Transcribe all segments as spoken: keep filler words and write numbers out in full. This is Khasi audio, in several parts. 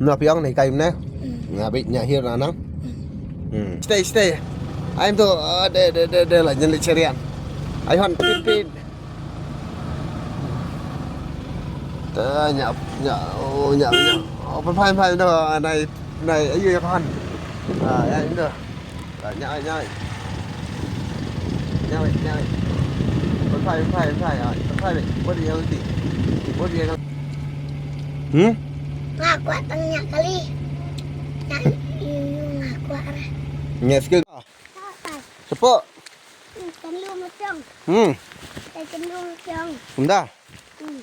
Na piang ne kai ne. Nga bit nya hir na nang. Hmm. Stay, stay. Ai em to, ah, de, de, de, de la nyen le cherian. Ai hon pit, pit. Ta nya, nya, oh, nya, nya. Oh, pan phai, phai, no, nai, nai, ayu ya kan. Ah, ya, em to. Ah, nya, nya. Nya, nya. Pan phai, pan phai, pan phai, ah, pan phai, what do you think? What do you think? Hmm? Nga kwah tang nya kali. Nya, yu, yu, nga kwah ra. Nya skill. Sepo. Hmm, kan lu macam. Hmm. Kan lu macam. Unda. Hmm.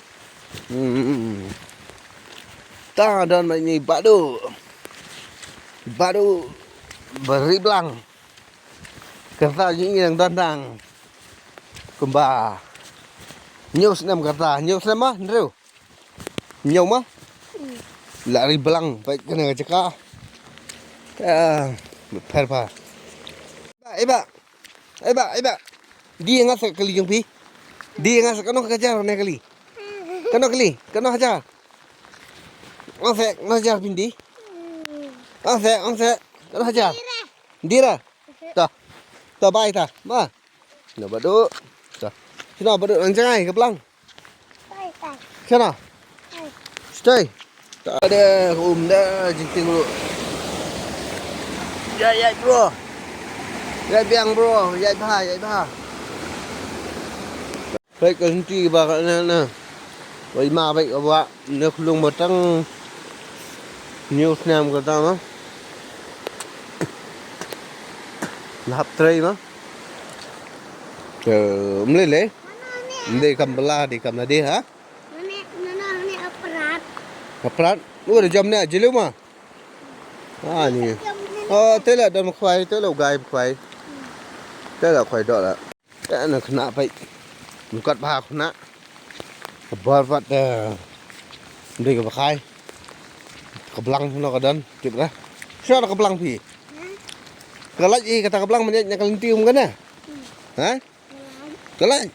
Hmm. Ta don ma ni badu. Badu beri blang. Kata ni yang don dang. Kumba. News nam kata, news nam ah, Andrew. Ñiew ma? Hmm. La ri blang, peit kane ka jaka. Ah, pher pha. Eba, eba. Eba, eba. Di nga sa kali jong phi. Di nga sa kano ka jar ne kali. Kano kali, kano ka jar. Ong se, kano ka jar phi di. Ong se, ong se, kano ka jar. Dira. Ta. Ta bai ta. Ma. Na badu. Ta. Sina badu nang jangai ka blang. Sina. Stay. Ta de um da jingting lu. Ya, ya, bro. Ya, biang, bro. Ya, bha, ya, bha. Peit ka lynti ba ka na na. Wei ma peit ka ba ne khulung ba tang. News nam ka ta ma. Lahap trei ma. Ke mle le. Mle kam bela di kam la di ha. Aprat. Aprat. Lu da jam ne jelu ma. Ah ni. Oh, te la dam khwai, te la gai khwai. Te la khwai dok la. Te na khynnah peit. Mkat bha khynnah. Ka bar pat, eh, ndei ka ba khai. Ka blang no ka don, tip ra. Sha ka blang phi. Ka lait i kata ka blang mynjat na ka lynti um ka ne. Ha? Ka lait.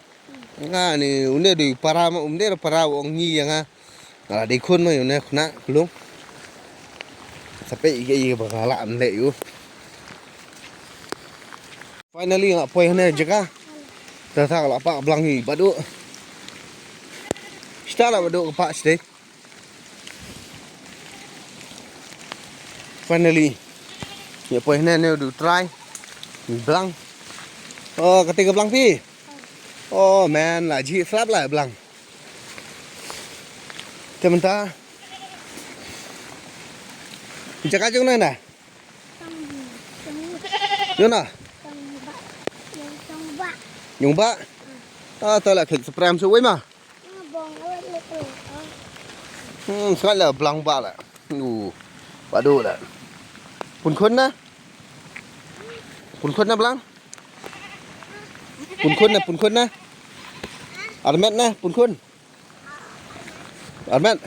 Nga ni une dei para ma um dei para ong ngi ya nga. Nga la dei khun ma une khynnah khulung. Sa peit i ka i ba ka la am le yu. Finally nga poi hane jaka. Ta ta la pa blang hi badu. Sta la badu ka pa stay. Finally. Nga poi hane ne du try. Blang. Oh, kata ka blang phi. Oh man, la ji slap la blang. Te mynta. Jaka jong na na. Jong na. Jong ba. Ah, ta la khit sprem su wei ma. Hmm, sangat la blang ba la. Uh, badu la. Pun khun na. Pun khun na blang. Pun khun na, pun khun na. Armet na, pun khun. Armet.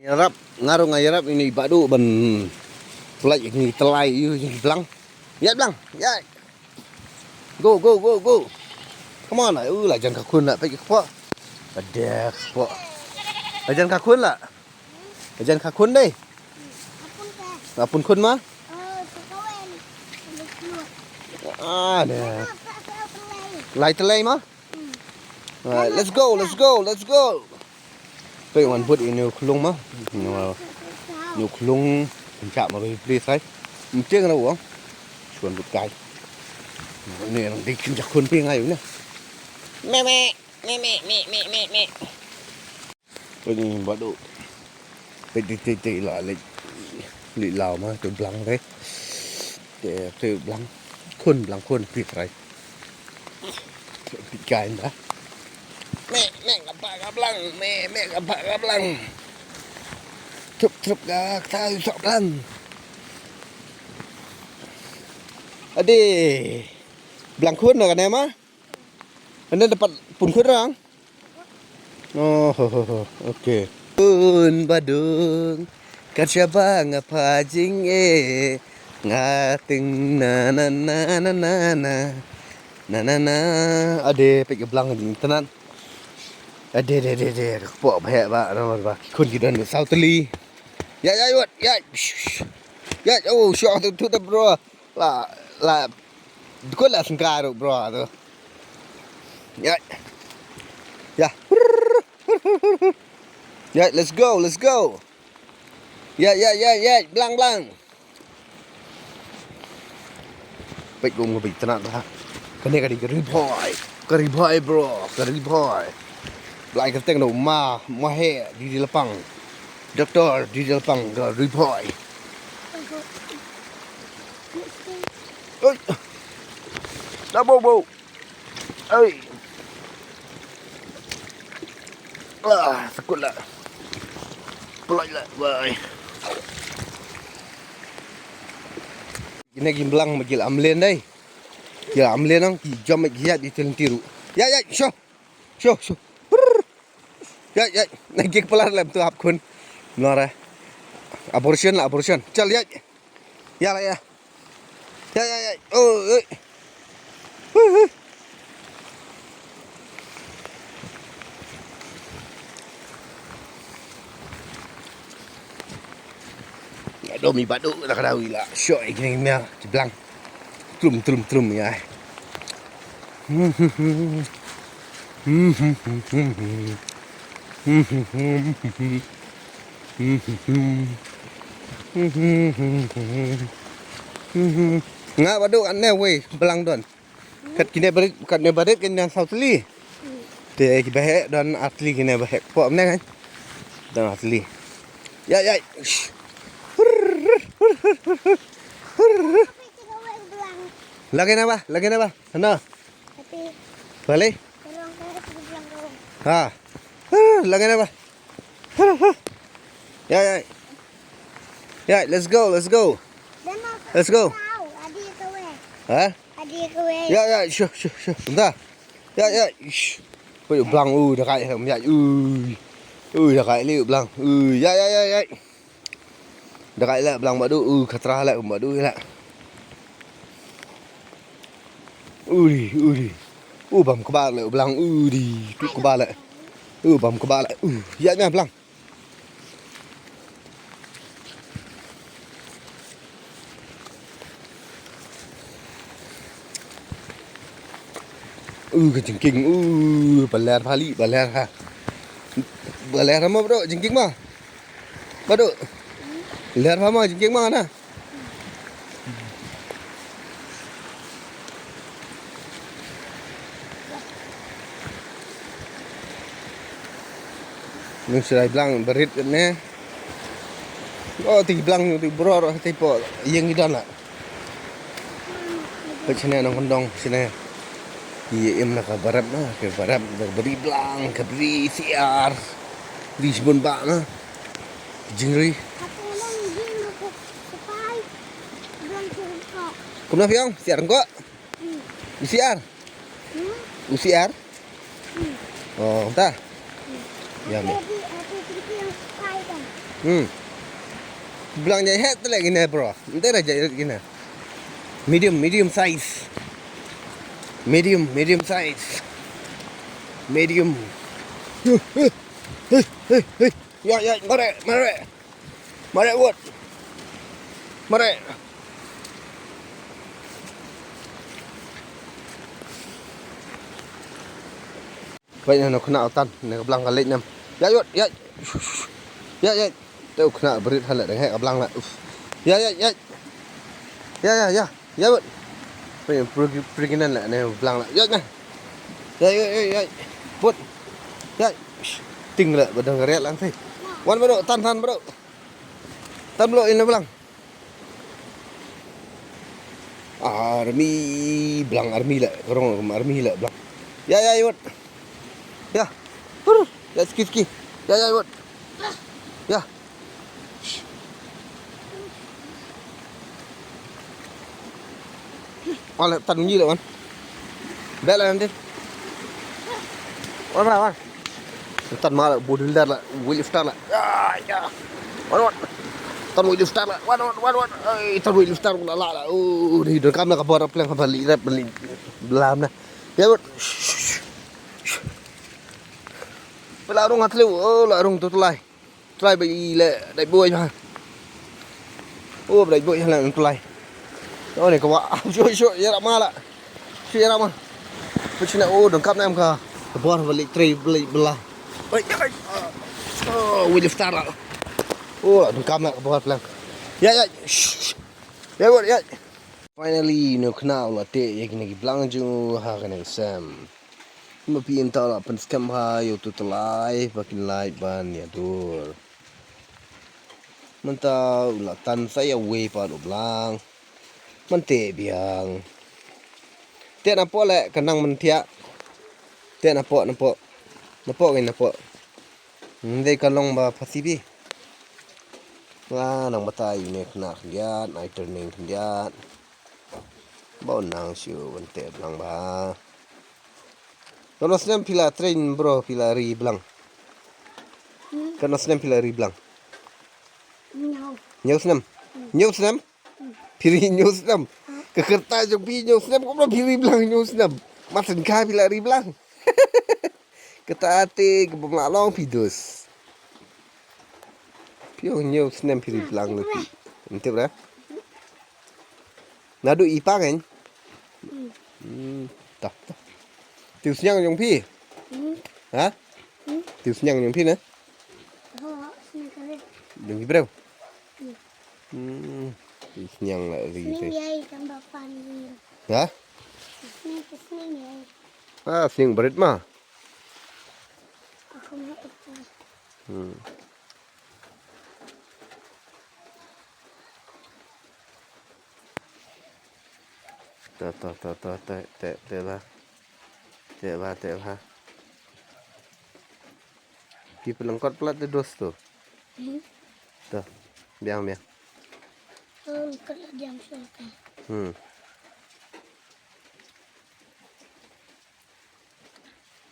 Yarap, nga ruh nga yarap ini badu ban. Pulai ini telai yu ini blang. Ya blang, ya. Go, go, go, go. Come on, uh, la jan ka khun la, pek ka po. Ada ka po. La jan ka khun la. La jan ka khun dei. Apun khun ma? Ah, deh. Lai telai ma? Alright, let's go, let's go, let's go. Pei wan bud inu khulung ma. Inu khulung. Ncha ma bai pli sai. Mtiang na wang. Chuan bud kai. Ni nang dik kin jakun pi ngai ne. Me me me me me me me me. Pei ni badu. Pei ti ti ti la le. Li lau ma tu blang re. Te tu blang. Khun blang khun pi sai. Pi kai na. Me me ka ba ka blang, me me ka ba ka blang. Trup trup ka ta sok blang. Ade. Blang khun na ka ne ma? Ane dapat pun khun rang. Oh, ho, ho, ho. Okay. Pun badung. Kat syaba nga pajing eh. Nga ting na na na na na na. Na na na. Ade pek blang jing tenan. Ade, de, de, de, ka pok ba heh ba, namar ba ki khun ki don saw tylli. Ya, ya, Iwat, ya. Ya, oh, shoh tu, tu, tu, bro. La, la. Dukut la sengkar, bro, tu. Ya. Ya. Ya, let's go, let's go. Ya, ya, ya, ya, blang, blang. Peit kum ka beit tnat ha. Kane ka dei ka Ri Bhoi. Ka Ri Bhoi, bro, ka Ri Bhoi. Blai ka teng no ma, ma he, di di lapang. Doktor, di di lapang, ka Ri Bhoi. Oi. Da bo bo. Oi. Ah, takut lah. Pelai lah, bye. Kine ki blang ma ki la amlen dei. Ki la amlen nang ki jam ki yat di telen tiru. Ya, ya, sho. Sho, sho. Brrr. Ya, ya. Na gik pelar lem tu hap khun. Nora. Abortion lah, abortion. Chal, ya. Ya lah, ya. Ya, ya, ya. Oh, eh. Huh, huh. Aduh, mi badu dah kena wila. Syok, eh, kena, kena, jeblang. Trum, trum, trum, ya. Nga badu kat ne wei, blang don. Kat kine barit, kat ne barit kine saw tylli. Te ki ba heh don ar tylli kine ba heh. Pok ne kan. Don ar tylli. Ya, ya. Lagi na ba? Lagi na ba? Sana. Balik. Ha. Lagi na ba? Ya, ya. Ya, let's go, let's go. Let's go. Ha? Ya, ya, shuh, shuh, shuh. Bentar. Ya, ya, ish. Ui, blang, ui, da kai, ya, ui. Ui, da kai, liu, blang. Ui, ya, ya, ya, ya. Da kai, la, blang, badu, ui, khatra, la, badu, la. Ui, ui. U bam kba, la, blang, ui, tu kba, la. U bam kba, la. Ui, ya, nya, blang. Uh, ka jingkieng, uh, ba ler bha li, ba ler ha. Ba ler ha mo bro, jingkieng mo. Bado. Ler bha mo, jingkieng mo na. Nang sirai blang berit ne. Oh, ti blang ti bror ti po ïeng i don la. Peit shane nongkyndong shane. Ïa im na ka barep na, ka barep na ka bri blang, ka bri siar. Bri shibun ba na. Jingri. Kumno phi ong? Siar ko? U siar? U siar? Oh, ta. Ya, me. Hmm. Blang jai het lagi ne, bro. Nte ra jai lagi ne. Medium, medium size. Medium, medium size. Medium. Ya, ya, mare, mare. Mare, wot. Mare. Peit na, na khynnah u tan, na ka blang ka leit nam. Ya, yot, ya. Ya, ya. Te u khynnah brit ha la, dang heh ka blang la. Uf. Ya, ya, ya. Ya, ya, ya. Ya, yot. Peit, pre-, pregnant la, na ka blang la. Ya, na. Ya, ya, ya, ya. Bot. Ya. Ting la, ba dang ka riat la, antai. Wan, bro, tan, tan, bro. Tan, bro, ina blang. Army blang, army la, ka rong army la blang. Ya, ya, ya, wat. Ya. Hur. Ya, ski, ski. Ya, ya, ya, wat. Ya. Ala tan ngi la wan. Bela nanti. Wan, wan, wan. Tan ma la, bodybuilder la, weightlifter la. Ya, ya. Wan, wan. Tan weightlifter la. Wan, wan, wan, wan. Ai, tan weightlifter la, la, la. Oh, ni don kam la ka bor pleng ka bali rep bali. Blam na. Ya, wan. Ba la rung ha thliew, oh, la rung tu tlai. Tlai ba i le dai boi ba. Oh, ba dai boi ha la rung tlai. Oh, ne ka wa. Shu, shu, ïarap ma la. Shu ïarap ma. Ba shina, oh, dang kap na em ka. Ka bor ba leit trei, ba leit bela. Ai, ai. Oh, wi liftar la. Oh, la dang kap na ka bor plang. Ya, ya. Shh, shh. Ya, ya. Finally, u nongkhynnah u la teh ïa kine ki blang jong u ha kane ka sem. Ma phi, mynta u la pynskhem bha ïa utu u tlai ba kin lait ban ïadur. Mynta u la tan sa ïa uwei pat u blang. Man teh biang. Teh napoh leh, ka nang man thiah. Teh napoh, napoh. Napoh ngi napoh. Ndei ka long ba phasi phi. Nga nang batai ïa une khynnah khyndiat, ai training khyndiat. Ba u nang shu ban teh blang ba. Katno snem phi la train bro, phi la ri blang? Hmm? Katno snem phi la ri blang? Hynñiew. Hynñiew snem? Hmm. Hynñiew snem? Hmm. Phi ri hynñiew snem? Hmm. Ka kyrta jong phi hynñiew snem, kumno phi ri blang hynñiew snem? Mar syn kha phi la ri blang. Kata te ka bym lah long phi dus. Phi ong hynñiew snem phi ri blang le phi. Ym tip re? Naduh i pa ngan. Hmm. Hmm, tah, tah. Te u sniang jong phi? Hmm. Ha? Hmm. Te u sniang jong phi na? Oh, sniang ka ri. Jong ki briew? Hmm. Hmm. Te u sniang la ri. Sniang ri. Ïa i kam ba pan ri. Ha? Sniang, sniang ïa i. Ah, sniang barit ma. Aku mau itu. Hmm. To, to, to, to, to, teh, teh bha. Teh bha, teh bha. Ki pynlyngkot palat te dos to. Hmm. To, biang, biang. Oh, lyngkot la diam shuh kan. Hmm.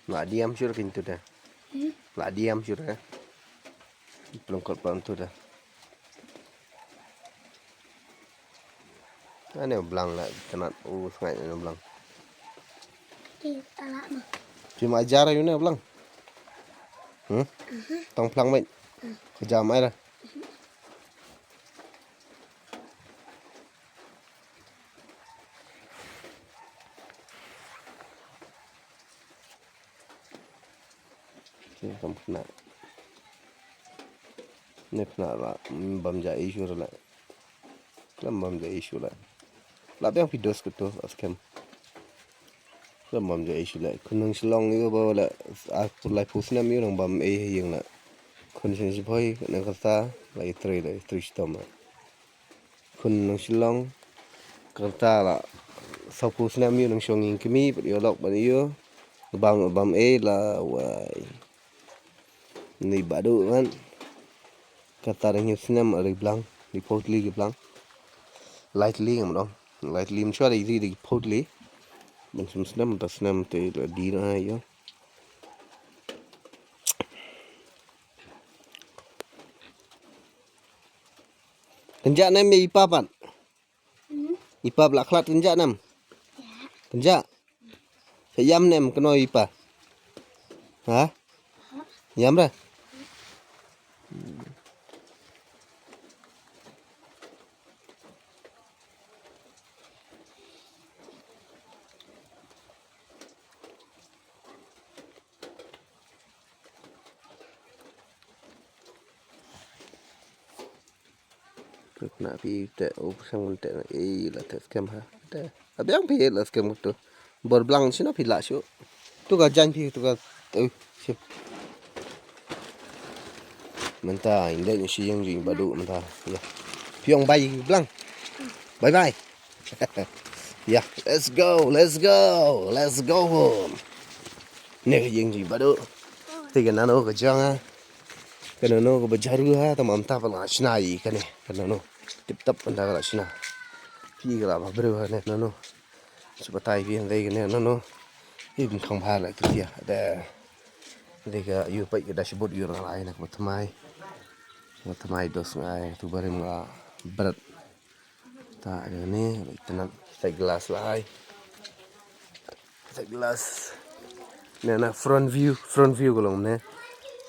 La diam shuh kan tu dah. Hmm? La diam shuh dah. Pynlyngkot palat tu dah. Ane blang la, tynat u sngai ane blang. Ti tala ma. Ti ma jar yu ne blang. Hmm? Aha. Tong plang mai. Hmm. Ka jam ai la. Mhm. Ki kam khynnah. Ne khynnah la, mm, bam ja issue la. Khlem bam ja issue la. La biang phi dos kato, askem. Khlem bam ja issue la. Khun nong Shillong ïoh ba la, a, laiphew snem ïoh nang bam ei ha ïing la. Khun shisha bhoi, nang kata, la ïa trei la, ïa trei shitom la. Khun nong Shillong, kata la sawphew snem ïoh nang shong ïing kmie, pat ïoh lok, pat ïoh bam, bam ei la wai. Ni badu kan. Kata dang hynñiew snem, ri blang, ri phew tylli ki blang. Lai tylli ngam dong. Lai tylli mynshuwa dei ri, ri phew tylli. Bang snem, ta snem te la di na ïoh. Kynjah nem ïa i pa pat? Hmm? I pa ba la khlad kynjah nem? Kynjah. Sa ïam nem kano i pa? Ha? Ïam re? Khynnah phi te, u pyrshang ban te na, ei, la te skhem ha. Te. Abiang phi la skhem tu. Bor blang sino phi la shu. Tu ka jan phi tu ka, tu, shu. Mynta, inde ni shi yang jing badu mynta. Ya. Phi ong bye blang. Bye bye. Ya, let's go, let's go, let's go home. Ne ka ïing jong i Badu. Te ka nano ka jong ha. Ka nano ka ba jaru ha, tang mynta pat la shna ïa kane. Ka nano. Tip top mynta ka la shna. Phi ka la ba briew ha ne nano. Shu batai phi hynrei kane nano. Phi bym khang bha la tu phi ha. Da. Dei ka ïoh peit ka dashboard ïoh la ai na ka ba thymmai. Ka ba thymmai dos ngai tu barim nga bret. Ta ne, la itynnad, side glass la ai. Side glass. Ne na front view, front view ka long ne.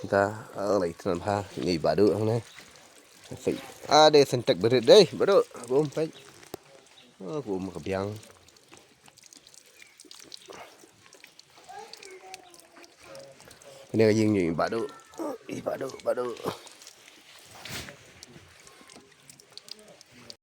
Ta, ah, lai tran ha, ni badu ang ne. Fai. Ah, de sentek berit dei, badu. Gum fai. Oh, gum ka biang. Ini ka jing ni badu. I badu, badu.